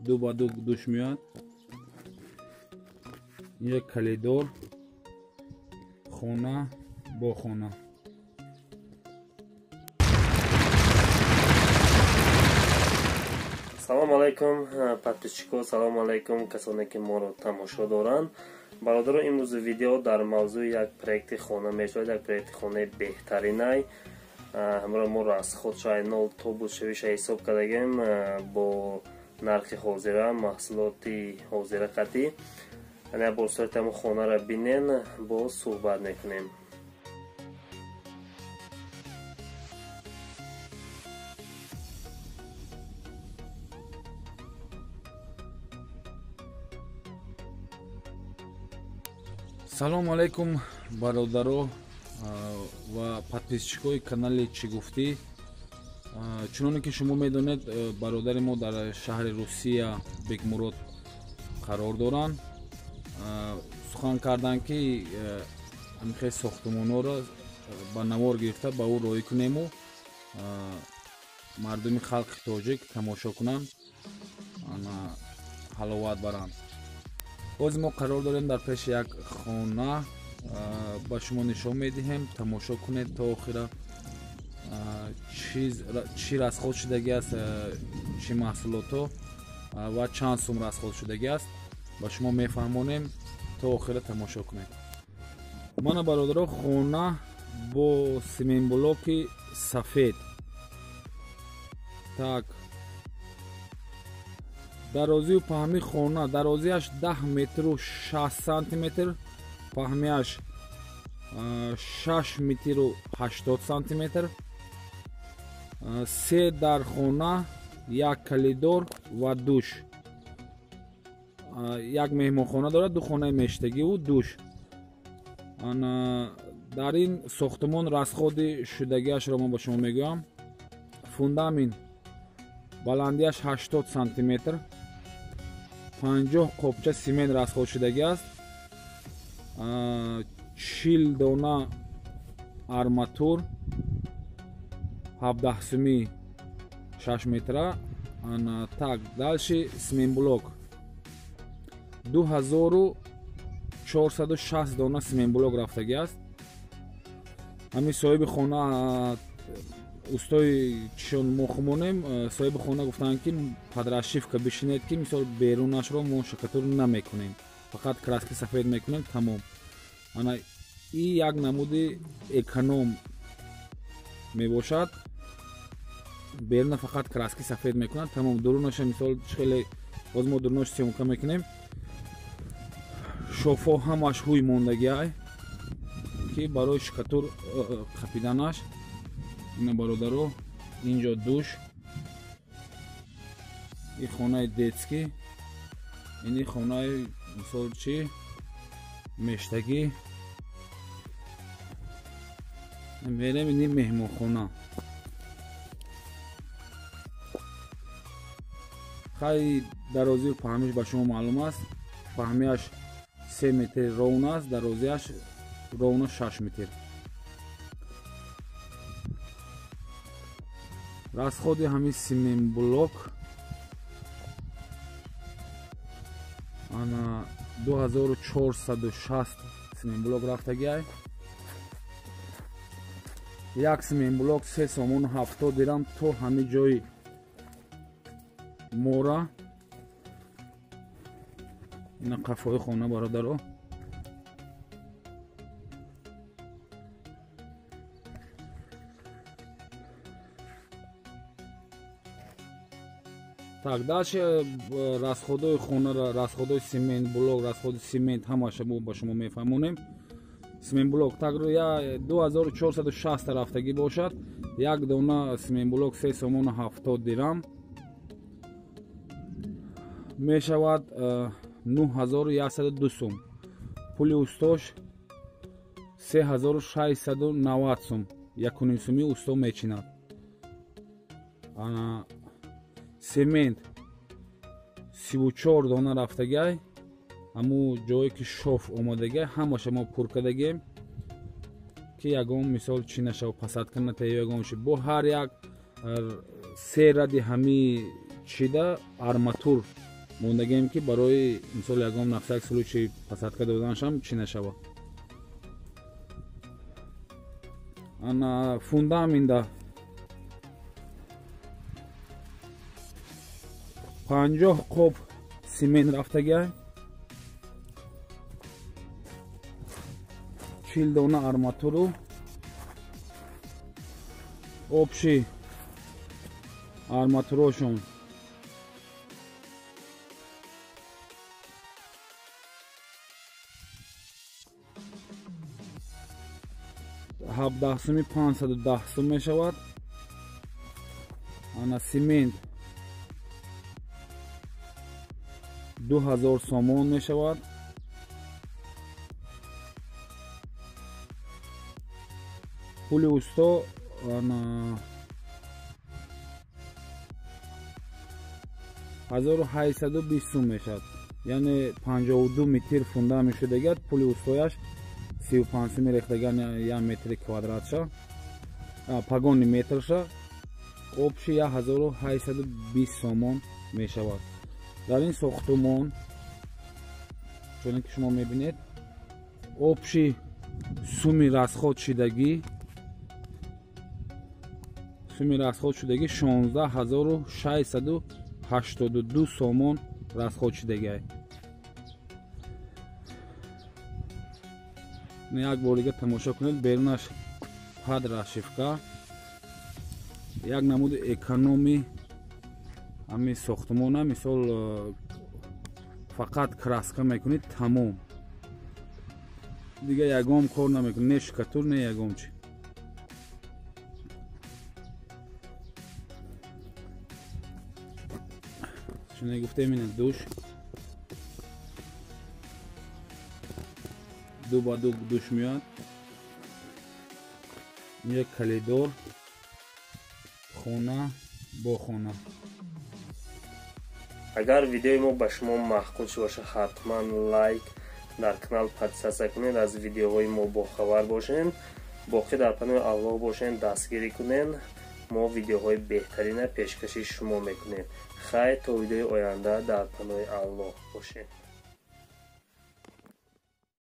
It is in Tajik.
Ду ба ду душ меояд. Инҷа коридор, хона бо хона. Салом алайкум подписчико, салом алайкум касоне ки моро тамошо доранд. Бародаро, имрӯз видео дар мавзӯи як проекти хона мешавад, як проекти хонаи беҳтаринай. Ҳамро мо расход шай нол то будшавиша ҳисоб кардагем бо нархи ҳозира, маҳсулоти ҳозира қатӣ. Ана бо сурати ҳамон хонара бинен, боз суҳбат мекунем. Салом алайкум бародаро ва подписчикои канали Чӣ гуфтӣ. Чуноне ки шумо медонед, бародари мо дар шаҳри Русия Бекмурод қарор доранд. Сухан карданд ки ҳамихел сохтумонҳоро ба навор гирифта ба ӯ роҳӣ кунему мардуми халқи тоҷик тамошо кунанд, ҳаловат баранд. Боз мо қарор дорем дар пеши як хона, ба шумо нишон медиҳем, тамошо кунед то охира чӣ расход шудагӣ аст, чӣ маҳсулотҳо ва чанд сум расход шудагӣ аст, ба шумо мефаҳмонем, то охира тамошо кунед. Мана бародаро, хона бо семенблоки сафед. Так, дарозию паҳми хона, дарозиаш 10 метру 6 сантиметр, паҳмиаш 6 метру 80 сантиметр, се дар хона, як коридор ва душ. Як меҳмонхона дорад, ду хонаи мештагиву душ. Дар ин сохтумон расходи шудагиашро мо ба шумо мегӯям. Фундамент баландиаш 80 сантиметр, 50 қопча симент расход шудагӣ аст, 40 дона арматур 17 сумӣ 6 метра. Так, дальше семенблок 2460 дона семенблок рафтагӣ аст. Ҳамин соҳиби хона устои чишон мо хумонем, соҳиби хона гуфтанд ки подрасшивка бишинед, ки мисол берунашро мо шакатур намекунем, фақат краски сафед мекунем, тамом. Ана и як намуди эконом мебошад, беруна фақат краски сафед мекунад, тамом. Дурунаша мисол хеле боз мо дурунаш съёмка мекунем. Шофо ҳамаш ҳуй мондагиай ки барои шикатур қапиданаш. Ина бародаро, инҷо душ, и хонаи детский, ини хонаи мисол чи мештагӣ. Мерем ини меҳмонхона. Хай, дарозию паҳмиш ба шумо маълум аст. Паҳмиаш 3 метр ровно аст, дарозиаш ровно 6 метр. Расходи ҳамин семенблок ана 2460 семенблок рафтагиай. Як семенблок 3 сомону 70 дирам то ҳамин ҷои мора. Ина қафои хона бародаро. Так, дальше расходои хонара, расходои семент блок, расходи семент ҳамаша мо ба шумо мефаҳмонем. Семент блок так я 2460 рафтагӣ бошад, як дона семент блок 3 сомону 70 дирам мешавад, 9102 сум. Пули устош 3690 сум, 1,5 суми усто мечинад. Семент 34 дона рафтагай, ҳамун ҷое ки шоф омодагай ҳамаша мо пур кардагем ки ягон мисол чӣ нашава, пасадка натая ягон ши. Бо ҳар як се ради ҳами чида арматур Мондагием ки барои мисол ягон нафсак случай посадка доданашам чӣ нашава. Ана фундаминда 50 қоб симент рафтагиай, 40 дона арматуру, общий арматурошон 17 суми 510 сум мешавад. Ана симент 2000 сомон мешавад. Пули усто ана 1820 сум мешавад, яъне 52 метр фундамент шудагиад. Пули устояш 35 суми рехтаган як метри квадратша, погони метрша, общий 1820 сомон мешавад. Дар ин сохтумон, чуне ки шумо мебинед, общий суми расход шудагӣ 16682 сомон расход шудагиай. Як бор дига тамошо кунед, берунаш под расшивка, як намуди экономи ҳамин сохтумона. Мисол, фақат краска мекунед, тамом, дига ягон кор намекунед, не штукатур, не ягон чи. Чуне гуфтем, ина душ, ду ба ду душ меояд. Инҷа коридор, хона бо хона. Агар видеои мо ба шумо маъқул шуда бошад, ҳатман лайк, дар канал подписаться кунед, аз видеоҳои мо бохабар бошед. Боқӣ дар паноҳи Аллоҳ бошед, дастгирӣ кунед. Мо видеоҳои беҳтарина пешкаши шумо мекунем. Хайр, то видеои оянда, дар паноҳи Аллоҳ бошед.